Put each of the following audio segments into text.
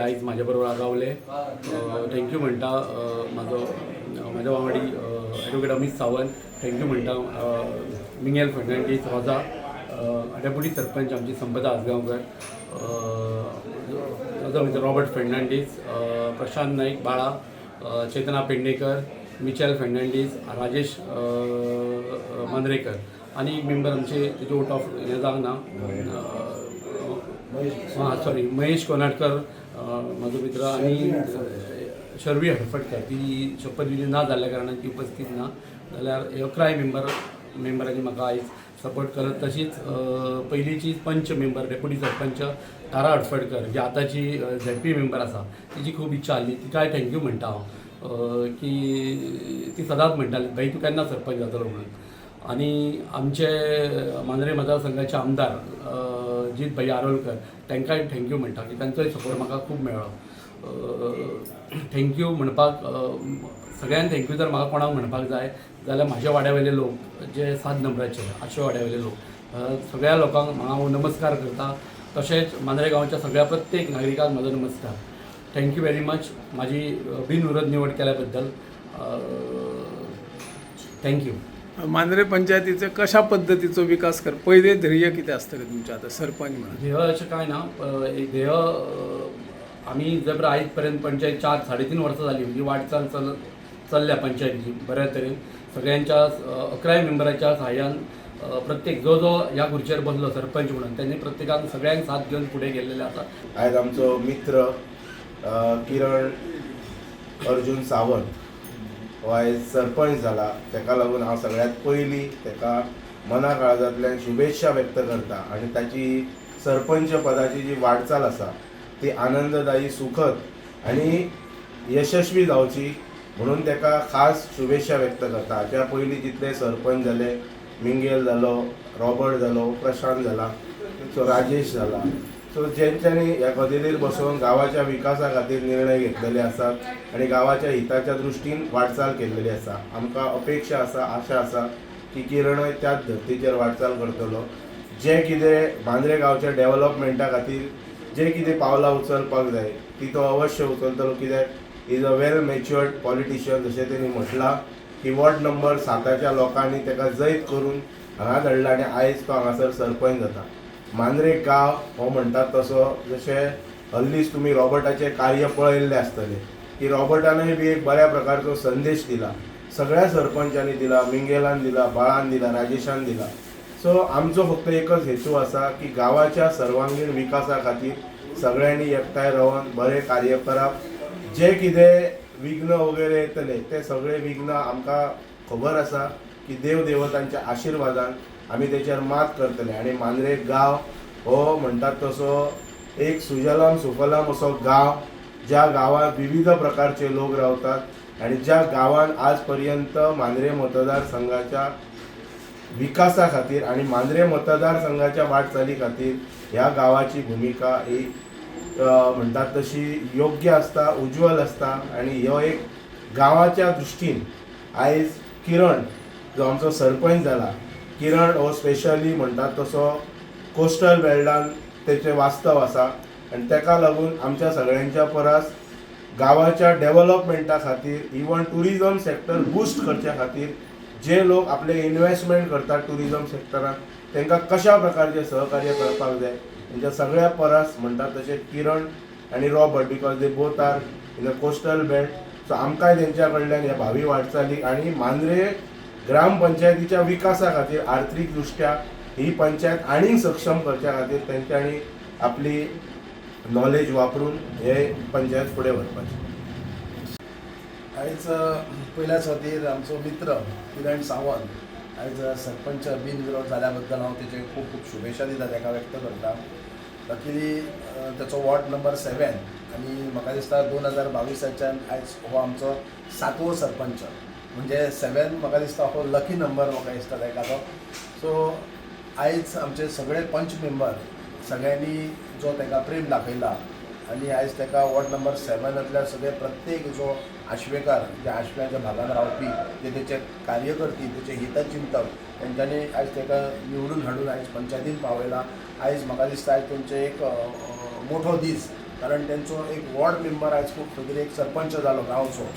आयज म्हाज्या बरोबर रावले. Thank you म्हणटा. म्हाजो म्हाज्या वांगडी advocate Amit Sawant, thank you म्हणटा. मिंगेल फर्नांडीस, रोजा, डेप्युटी सरपंच आमची संपदा आजगांवकर, जो रॉबर्ट फर्नांडीस, प्रशांत नाईक, बाळा, चेतना पेडणेकर, मिचेल फर्नांडीस, राजेश मांद्रेकर आनी एक मेंबर आमचे, तेजे ओट ऑफ हें जावंक ना. हां, सॉरी, महेश कोनाडकर, म्हाजो मित्र आनी शर्वी हडफडकर, ती शपथविधी ना जाल्ल्या कारणान ती उपस्थित ना. जाल्यार हे 11 मेंबरांनी म्हाका आयज सपोर्ट करत. तशीच पयलींची पंच मेंबर, डेप्युटी सरपंच तारा हडफडकर, जी आतांची झेडपी मेंबर आसा, तिची खूब इच्छा आसली. तिकाय thank you म्हणटा हांव, की ती सदांच म्हणटाली, "भाई, तूं केन्ना सरपंच जातलो?" म्हणून. आनी आमचे मांद्रे मतदारसंघाचे आमदार जीत भैया आरोलकर, तांकांय thank you म्हणटा की तांचोय सपोर्ट म्हाका खूब मेळ्ळो. Thank you म्हणपाक सगळ्यांक thank you जर म्हाका कोणाक म्हणपाक जाय जाल्यार म्हाज्या वाड्या वयले लोक, जे 7 नंबराचे आशे वाड्या वयले लोक, सगळ्या लोकांक हांव नमस्कार करता. तशेंच मांद्रे गांवच्या सगळ्या प्रत्येक नागरिकांक म्हजो नमस्कार. Thank you very much म्हाजी बिनविरोध निवड केल्या बद्दल. Thank you. Mandrem पंचायतीचो कशा पद्दतीचो विकास कर, पयले ध्येय कितें आसतलें तुमचें आतां सरपंच म्हणून? ध्येय अशें कांय ना. एक ध्येय, आमी जर आयज पर्यंत पंचायत 4-3.5 वर्सां जाली, ही वाटचाल चल्ल्या पंचायतीची बऱ्या तरेन. सगळ्यांच्या 11 मेंबराच्या सहाय्यान, प्रत्येक जो जो ह्या खुर्चेर बसलो सरपंच म्हणून, त्यांनी प्रत्येकान सगळ्यांक साथ घेवन फुडें गेल्लेले आसा. आयज आमचो मित्र किरण अर्जुन सावंत हो आयज सरपंच जाला. ताका लागून हांव सगळ्यांत पयलीं ताका मना काळजांतल्यान शुभेच्छा व्यक्त करता आनी ताची सरपंच पदाची जी वाटचाल आसा ती आनंददायी, सुखद आनी यशस्वी जावची म्हणून ताका खास शुभेच्छा व्यक्त करता. हाच्या पयलीं जितले सरपंच जाले, मिंगेल जालो, रॉबर्ट जालो, प्रशांत जाला, सो राजेश जाला, सो जेंच्यांनी ह्या कदेलीर बसोवन गांवाच्या विकासा खातीर निर्णय घेतलेले आसात आनी गांवाच्या हिताच्या दृश्टीन वाटचाल केल्लेली आसा. आमकां अपेक्षा आसा, आशा आसा की किरणय त्याच धर्तीचेर वाटचाल करतलो. जें कितें मांद्रे गांवच्या डेव्हलपमेंटा खातीर जे कितें पावलां उचलपाक जाय ती तो अवश्य उचलतलो, कित्याक is a well matured politician. जशें तेणी म्हटलां की वॉर्ड नंबर 7च्या लोकांनी ताका जैत करून हांगा धाडला आनी आयज तो हांगासर सरपंच जाता. मांद्रे गांव हो म्हणटात तसो, जशें हल्लीच तुमी रॉबर्टाचें कार्य पळयल्लें आसतलें की रॉबर्टानय बी एक बऱ्या प्रकारचो संदेश दिला, सगळ्या सरपंचांनी दिला, मिंगेलान दिला, बाळान दिला, राजेशान दिला. सो आमचो फक्त एकच हेतू आसा की गांवाच्या सर्वांगीण विकासा खातीर सगळ्यांनी एकठांय रावन बरें कार्य करप. जे कितें विघ्न वगैरे येतले ते सगळे विघ्न आमकां खबर आसा की देव देवतांच्या आशिर्वादान आमी तेचेर मात करतले. आनी मांद्रे गांव हो म्हणटात तसो एक सुजलाम सुफलाम असो गांव, ज्या गांवात विविध प्रकारचे लोक रावतात आणि ज्या गांवान आज पर्यंत मांद्रे मतदारसंघाच्या विकासा खातीर आणि मांद्रे मतदारसंघाच्या वाटचाली खातीर ह्या गांवाची भुमिका ही म्हणटात तशी योग्य आसता, उज्ज्वल आसता. आनी ह्यो एक गांवाच्या दृश्टीन आयज किरण जो आमचो सरपंच जाला, किरण हो स्पेशली म्हणटात तसो कोस्टल बेल्टान तेचें वास्तव आसा आनी तेका लागून आमच्या सगळ्यांच्या परस गांवाच्या डेव्हलपमेंटा खातीर, इवन टुरिजम सेक्टर बूस्ट करच्या खातीर, जे लोक आपले इन्वेस्टमेंट करतात टुरिजम सेक्टरान, तांकां कशा प्रकारचे सहकार्य करपाक जाय, तेंच्या सगळ्या परस म्हणटात तशें किरण आनी Robert, because they both are in the coastal belt. So आमकांय तेंच्या कडल्यान ह्या भावी वाटचालीक आनी मांद्रे ग्रामपंचायतीच्या विकासा खातीर, आर्थीक दृश्ट्या ही पंचायत आनीक सक्षम करच्या खातीर तेंच्यांनी आपली नॉलेज वापरून हे पंचायत फुडें व्हरपाची. आयज पयल्या सुवातेर आमचो मित्र किरण सावंत आयज सरपंच बिनविरोध जाल्या बद्दल हांव तेचे खूब खूब शुभेच्छा दिता, ताका व्यक्त करता. लकीली ताचो वॉर्ड नंबर 7 आनी म्हाका दिसता 2022च्यान आयज हो आमचो सातवो सरपंच, म्हणजे 7 म्हाका दिसता हो लकी नंबर म्हाका दिसता ताका तो. सो आयज आमचे सगळे पंच मेंबर सगळ्यांनी जो ताका प्रेम दाखयला आनी आयज ताका वॉर्ड नंबर 7तल्या सगळे प्रत्येक जो आशवेकार, जे आशव्याच्या भागान रावपी, जे तेचे कार्यकर्ती, तेचे हितचिंतक, तेंच्यांनी आयज ताका निवडून हाडून आयज पंचायतीन पावयला. आयज म्हाका दिसता आयज तेंचे एक मोठो दीस. कारण तेंचो एक वॉर्ड मेंबर आयज खूब खंय तरी एक सरपंच जालो गांवचो.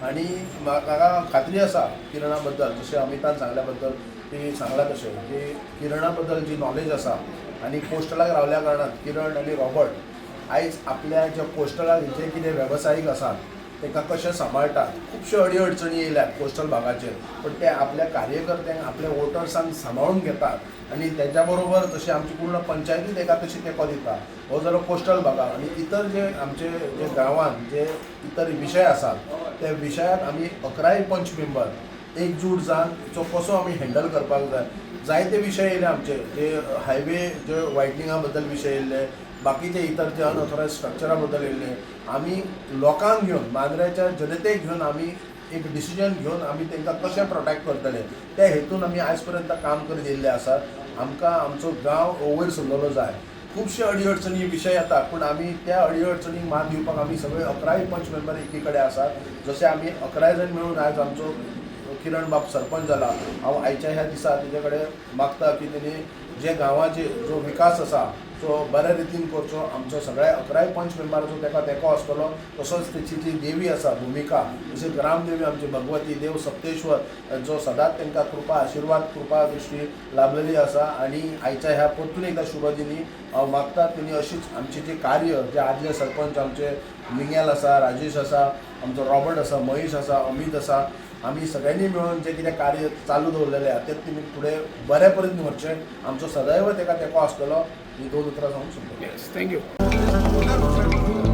आनी म्हाका खात्री आसा किरणा बद्दल, जशें अमितान सांगल्या बद्दल की सांगलां तशें की किरणा बद्दल जी नॉलेज आसा आनी कोस्टलाक रावल्या कारणान किरण आनी रॉबर्ट आयज आपल्या ज्या कोस्टलाक जे कितें वेवसायीक आसात तांकां कशें सांबाळटात. खुबश्यो अडी अडचणी येयल्यात कोस्टल भागाचेर, पण ते आपल्या कार्यकर्त्यांक, आपल्या वोटर्सांक सांबाळून घेतात आनी तेच्या बरोबर जशी आमची पूर्ण पंचायती ताका तशी तेंको दिता. हो जालो कोस्टल भागाक. आनी इतर जे आमचे जे गांवांत जे इतर विशय आसात त्या विशयाक आमी 11 पंच मेंबर एकजूट जावन तो कसो आमी हँडल करपाक जाय. जायते विशय येयले आमचे, जे हायवे जे वायटनिंगा बद्दल विशय येयल्ले, बाकीचे इतर जे अनऑथोरायज स्ट्रक्चरा बद्दल येयल्ले, आमी लोकांक घेवन, मांद्र्याच्या जनतेक घेवन आमी एक डिसिजन घेवन आमी तांकां कशें प्रोटेक्ट करतले त्या हेतून आमी आयज पर्यंत काम करीत येयल्ले आसात. आमकां आमचो गांव वयर सरलेलो जाय. खुबशे अडी अडचणी विशय येतात, पूण आमी त्या अडी अडचणींक मात दिवपाक आमी सगळे 11 पंच मेंबर एकी कडेन आसात. जशे आमी 11 जाण मेळून आयज आमचो किरण बाब सरपंच जाला, हांव आयच्या ह्या दिसा तेजे कडेन मागता की तेणी जे गांवाचे जो विकास आसा तो बऱ्या रितीन करचो. आमचो सगळ्या 11 पंच मेंबराचो ताका तेंको आसतलो. तसोच तेची जी देवी आसा भुमिका, जशी ग्रामदेवी आमची भगवती देव सप्तेश्वर, जो सदांच तांकां कृपा आशिर्वाद कृपा दृश्टी लाभलेली आसा. आनी आयच्या ह्या परतून एकदां शुभ दिनी हांव मागता तेणी अशीच आमची जी कार्य जे आदले सरपंच आमचे मिंगेल आसा, राजेश आसा, आमचो रॉबर्ट आसा, महेश आसा, अमीत आसा, आमी सगळ्यांनी मेळून जें कितें कार्य चालू दवरलेलें आहा तें तुमी फुडें बऱ्या परेन व्हरचें. आमचो सदैव ताका तेंको आसतलो. ही दोन उतरां सांगून सोंपयतां. Yes, thank you.